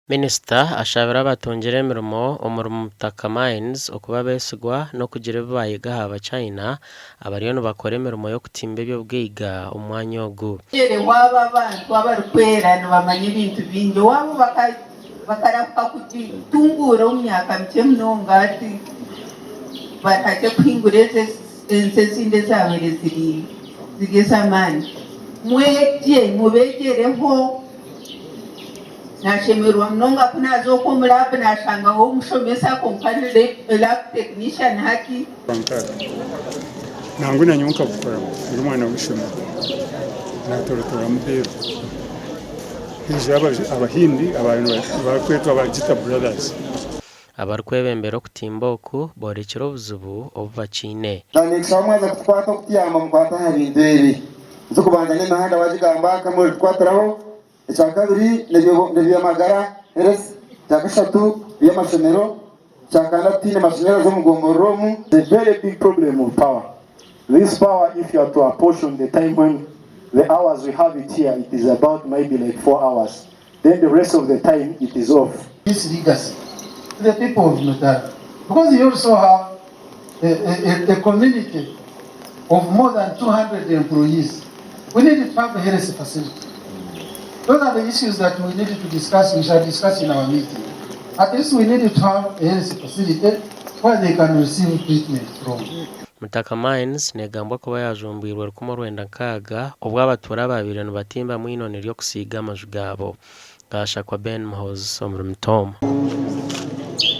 Minisita ashabire abatungire emirimo omuri Mutaka Mines okuba abeesigwa n'okugira ebi baayega aha Bachina abariyo nibakora emirimo y'okutimba eby'obugaiga omu mwanya ogu. Gyere waaba abantu abarikwera nibamanya ebintu bingi owaabo bakarahuka kugitunguura omu myaka mikye munonga hati barihakye kuhingura ezo ensi ezindi ezabaire ziri ez'amaani. Mwegye mubegyereho. Nashemererwa munonga ku naaza okwo omu laabu naashangaho omushomesa kwonka ari lab technician hati. Nangwa na nyowe nkagukoramu ndi omwana w'eishomero naatorotoramu beero haija Abahindi abaabaire barikwetwa aba Gita Brothers. Abarikwebembera okutimba oku boorekire obuzibu obu bakiine. Naanikishaho mwaza kutukwata okutuyamba mukwate aha bintu ebi. Eky'okubanza n'emihanda waagigamba kamwe orikukwatiraho. Ekyakabiri n'eby'amagara, health, ekyakashatu eby'amashomero, ekyakana titwine mashanyarazi omu gomborora omu. A very big problem of power, this power if you are to apportion the time when the hours we have it here it is about maybe like 4 hours then the rest of the time it is off. This legacy to the people of Mutara because you also have a, a, a community of more than 200 employees. We need to have a health facility. Those are the issues that we need to discuss, we shall discuss in our meeting. At least we need to have a health facility where they can receive treatment from. Mutaka Mines negambwa kuba yajumbwirwe 1900 obu abatuura abaabaire nibatimbamu einoni ry'okusiiga amaju gaabo. Gashakwa Ben Muhoozi omuri Mitooma.